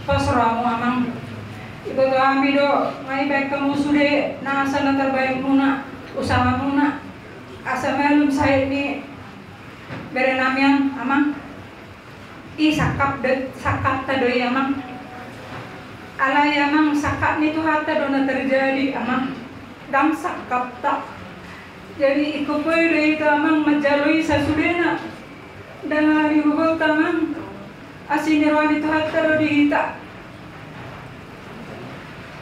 Pos rohamu, amang. Diboto hami do nga dibahen hamu sude nasa na tarbahen muna, usahamuna, asa malum sahit ni berenami an, amang. I sangkap do, sangkapta do i, amang. Alai, amang, sangkap ni Tuhanta do na terjadi, amang. Ndang sangkapta. Jadi ingkon boi do hita, amang, manjalo i sasudena. Ndang ala ni gogonta, amang. Asi ni roha ni Tuhanta do di hita.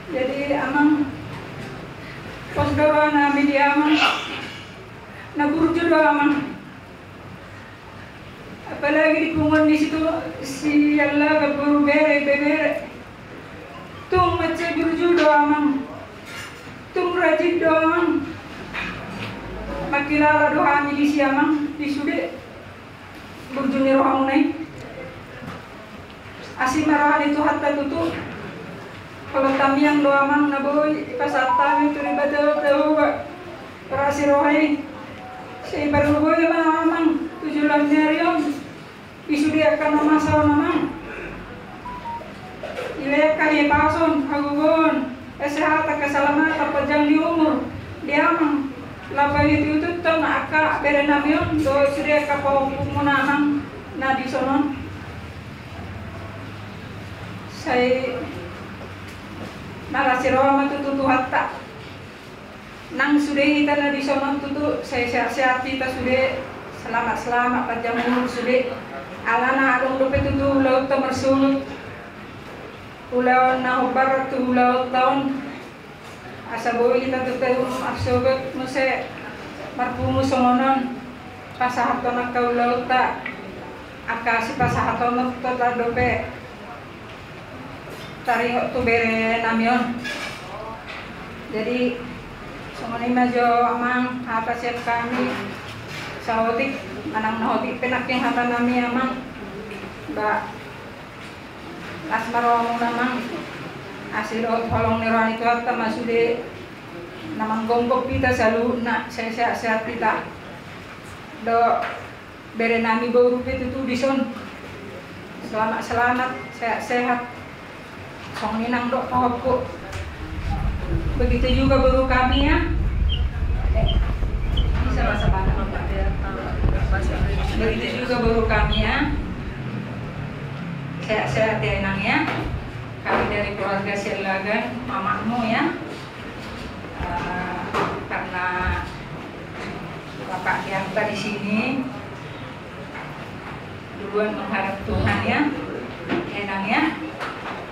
Jadi, amang, pos do rohanami di amang. Na burju do, amang. Apalagi di punguan ni situ, Siallagan, boru, bere, ibebere. Tung mansai burju do, amang. Tung rajin do, amang. Mangkilala do hami disi, amang, di sude. Burju ni rohamuna i. Asi ma roha ni Tuhanta tutu. Molo tangiang do, amang, na boi pasahat hami tu Debata Jahowa. Parasi roha i. Sai pargogoi ma, amang, tu joloan ni ari on. Di sude angka na masa on, amang. Dilehon angka hipason, hagogoon, kesehatan, keselamatan, panjang ni umur di amang. Laho paihutihutihon angka berenami on dohot sude angka pahompumuna, amang, na dison on. Sai marasi roha ma tutu Tuhanta. Nang sude hita na dison on tutu, sai sehat-sehat hita sude, selamat-selamat, panjang umur sude. Alana adong dope tutu ulaonta marsogot. Ulaon na hombar tu ulaonta on. Asa boi hita tutu marsogot muse marpungu songon on. Pasahathon angka ulaonta, angka sipasahatonta dope taringot tu berenami on. Jadi, songon i ma jo, amang, hata sian hami. Saotik manang na otik pe nangkin hatanami, amang. Ba, las ma rohamuna, amang. Asi dohot holong ni roha ni Tuhanta ma sude na manggomgom hita saluhutna, sai sehat-sehat hita. Do berenami boru pe tutu dison. Selamat-selamat, sehat-sehat. Songon i nang dohot pahompu. Begitu juga boru kami, ya. Eh, bisa bahasa Batak, Pak? Begitu juga boru kami, ya. Sehat-sehat, ya, Inang, ya. Kami dari keluarga Siallagan, mamakmu, ya. Eh, karena Bapak diantar di sini, duluan mengharap Tuhan, ya, Enang, ya.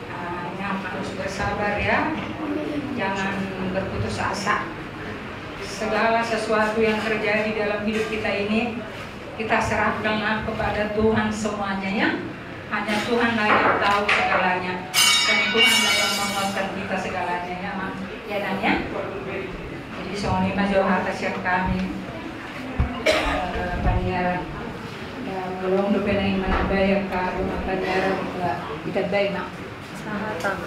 Ah, Enang harus bersabar, ya. Jangan Berputus asa. Segala sesuatu yang terjadi dalam hidup kita ini, kita serahkanlah kepada Tuhan semuanya, ya. Hanya Tuhanlah yang tahu segalanya. Dan Tuhanlah yang menguatkan kita segalanya, ya, Mak. Ya, Nang, ya. Jadi, songon i ma jo hata sian hami. Eh, paniaran. Ya, molo adong dope na ingin menambahi angka rumah paniaran, ya, kita baik, Mak. Selamat datang.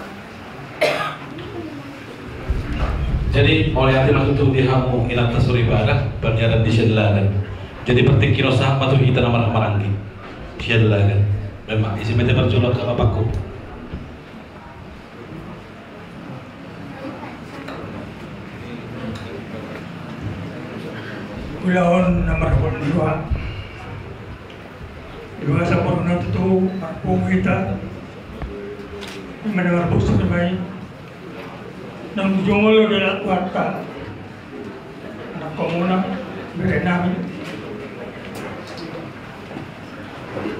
Jadi, mauliate ma tutu di hamu inanta soripada, paniaran di sian lagan. Jadi, partingkian on sahat ma tu hita na marhahamaranggi sian lagan. Memang, ise ma na parjolo angka bapakku. Ulaon na marhahamaranggi. Di bagasan boru na tutu, marpungu hita. Ima na marbosur ma i. Naung jumolo do anak Tuhanta, anak hamuna, bere nami.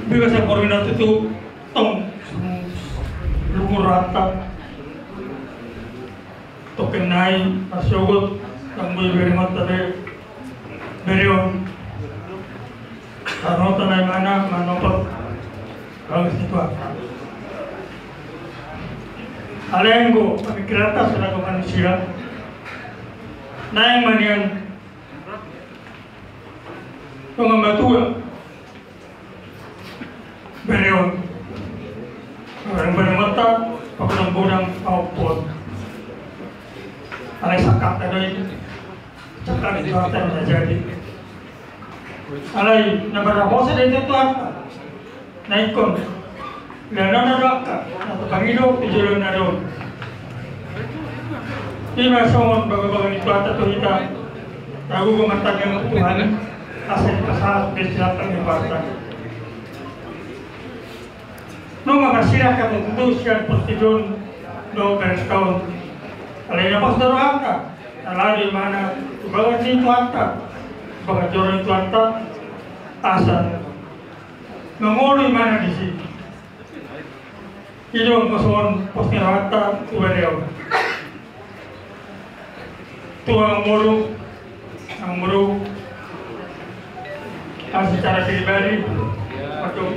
Di bagasan boru na tutu, tong, luhur rohanta. Tongkin nai, marsogot, naung boi berengonta be, bere on. Karena nai ma na manopot bagas ni Tuhanta. Alai anggo pamingkiranta selaku manusia, naeng ma nian dongan matua bere on. Godang berengonta, pagodang-godang pahompu on. Alai sangkapta do i. Sangkap ni Tuhanta na jadi. Alai na marhaposan do hita tu Tuhanta. Na ingkon, na nona do angka na tapangido di joloan na adong. Ima songon bagabaga ni Tuhanta tu hita. Tagogo ma tangiang tu Tuhan, asa dipasahat be sian tangiang ni Tuhanta. Nunga marsirang hita tutu sian portibi on dohot berenganta on. Alai na pos do rohanta, na laho do imana tu bagas ni Tuhanta, tu bagas joro ni Tuhanta, asa mangolu imana disi. I do ma songon pos ni rohanta tu bere on. Tu amangboru, amangboru, ah, secara pribadi, untuk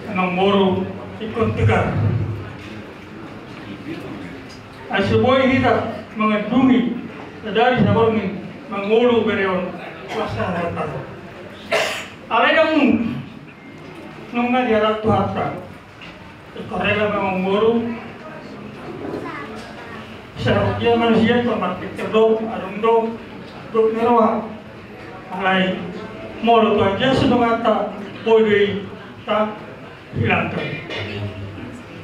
amangboru ingkon tegar. Asa boi hita mangandungi sadari saborngin mangolu bere on, kuasa Tuhanta. Alai ndang mungkin. Nunga dialap Tuhanta. Ingkon rela ma amangboru. Setiap manusia ingkon marpingkir do, adong do, do ni roha. Alai molo Tuhan Jesus do hata, boi do i tahilangkon.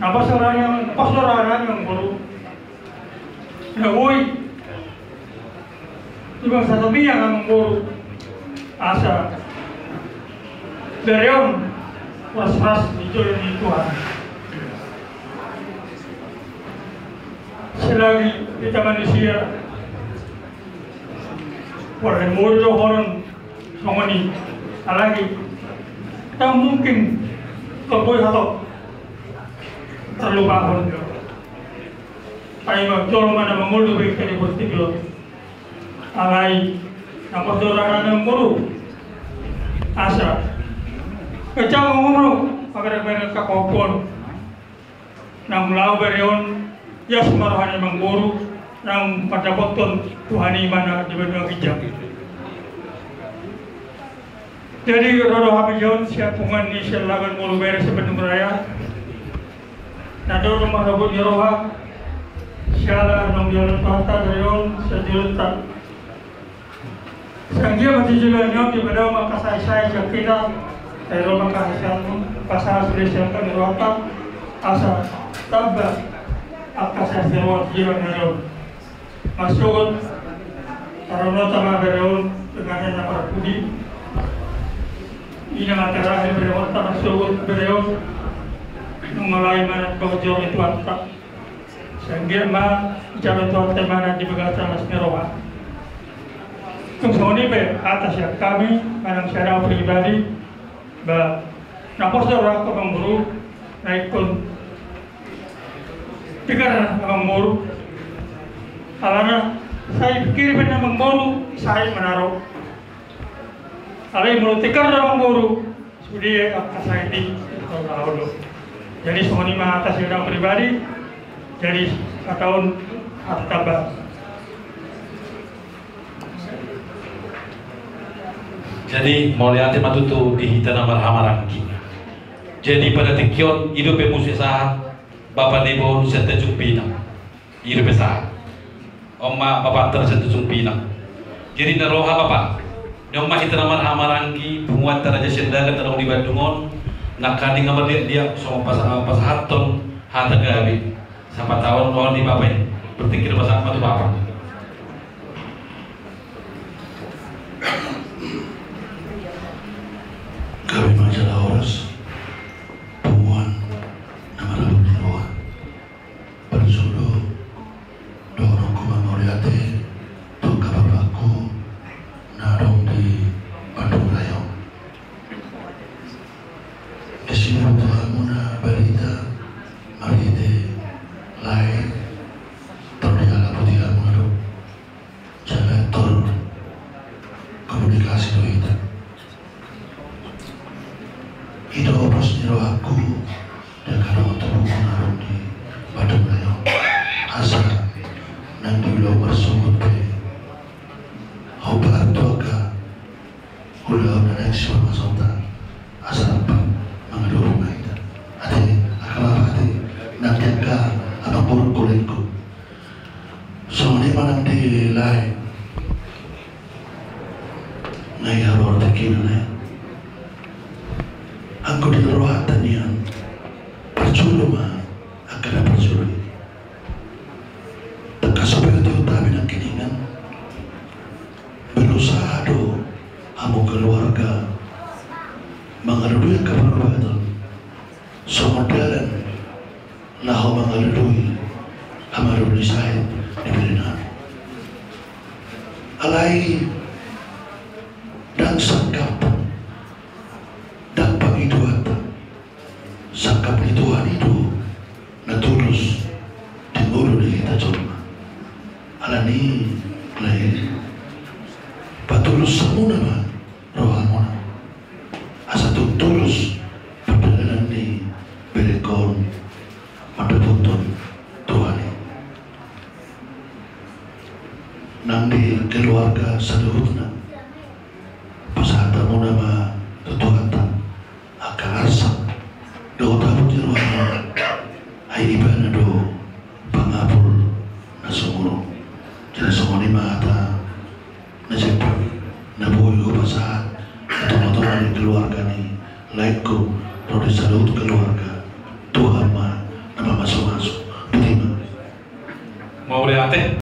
Na pos do roha ni amangboru. Na boi. Iba satabi amangboru, asa bere on horas-horas di jolo ni Tuhan. Selagi hita manusia, pola molo dohonon songon i, alai ndang mungkin tong boi hatop tarlupahon. Ai ma jolma na mangolu be hita di portibi on. Alai na pos do rohana amangboru, asa ganjang umur, pagerek-gerek angka pahompu on. Naung laho bere on, ias ma roha ni amangboru, naung mandapothon Tuhan i imana di banua ginjang. Jadi ro do hami on sian punguan ni sian lagan molu bere Sibandung Raya. Na dong marhabot ni roha siala naung dialap Tuhanta bere on sian jolonta. Sai anggiat ma di joloan ni on dipadao ma angka sae-sae sian hita. Sai ro ma angka sae-sae on, pasahat sude sian hami rohanta, asa tamba angka sae ni roha di joloan ni on. Marsogot, tarononta ma bere on dengan na marpudi. Ina ma terakhir berengonta, marsogot bere on. Nunga laho imana tu bagas joro ni Tuhanta. Sai anggiat ma dijalo Tuhanta imana di bagasan las ni roha. Tung songon i pe hata sian hami manang sian ahu pribadi. Ba na pos do rohangku amangboru, na ingkon Tikar amangboru. Alana sai pikir pe amangboru, sai manaro. Alai molo tikar amangboru, sude angka sai di, olo. Jadi songon i ma hata sian au pribadi. Jadi sataon hata tamba. Jadi mauliate ma tutu di hita na marhahamaranggi. Jadi pada tingki on i do pe muse sahat bapa ni boru sian Tanjung Pinang. I do pe sahat. On ma bapanta sian Tanjung Pinang. Jadi na roha bapa, on ma hita na marhahamaranggi, punguanta Raja Siandagan na adong di Bandung on, nangkaning na marliat-liat songon pasa-, pasahathon hata gabe. Sapa taon roha ni bapa i, berpikir pasahat ma tu bapa. Gabe ma jala horas punguan na marhabot ni roha. Parjolo dohononku ma mauliate tu angka bapakku na adong di Bandung Raya on. Disi diboto hamuna barita marhite lae, tor dialapo di hamuna do. Jala tor komunikasi do hita. I do pos ni rohangku di angka dongan tubungku na adong di Bandung Raya on. Asa nang di ulaon marsogot pe, hombar tu angka ulaon na naeng sipamasonta, asa rap mangadopi ma hita. Ate angka bapa, ate nang di angka amangboru, laengku. Songon i ma nang di lae. Nai haroa tingkina, nai. Anggo di rohanta nian, parjolo ma angka na parjolo i. Tangkas pe tu hami nangkiningan, berusaha do hamu keluarga mangalului angka pardebatan songon dalan laho mangalului hamaolon ni sahit ni berenami. Alai ndang sangkap, ndang pangidoanta, sangkap ni Tuhan i do na tulus di ngolu ni hita jolma. Alani i, lae, patulus hamuna ma rohamuna, asa tung tulus pardalanan ni berengkon mandapothon Tuhan i. Nang di keluarga saluhutna, pasahat hamuna ma tu Tuhanta angka arsak dohot habot ni rohana, ai Ibana do pangapul na sumurung. Jadi songon i ma hata na jempek na boi hupasahat tu tongatonga ni keluarga ni laengku ro di saluhut keluarga. Tuhan ma na mamasumasu. Botima. Mauliate.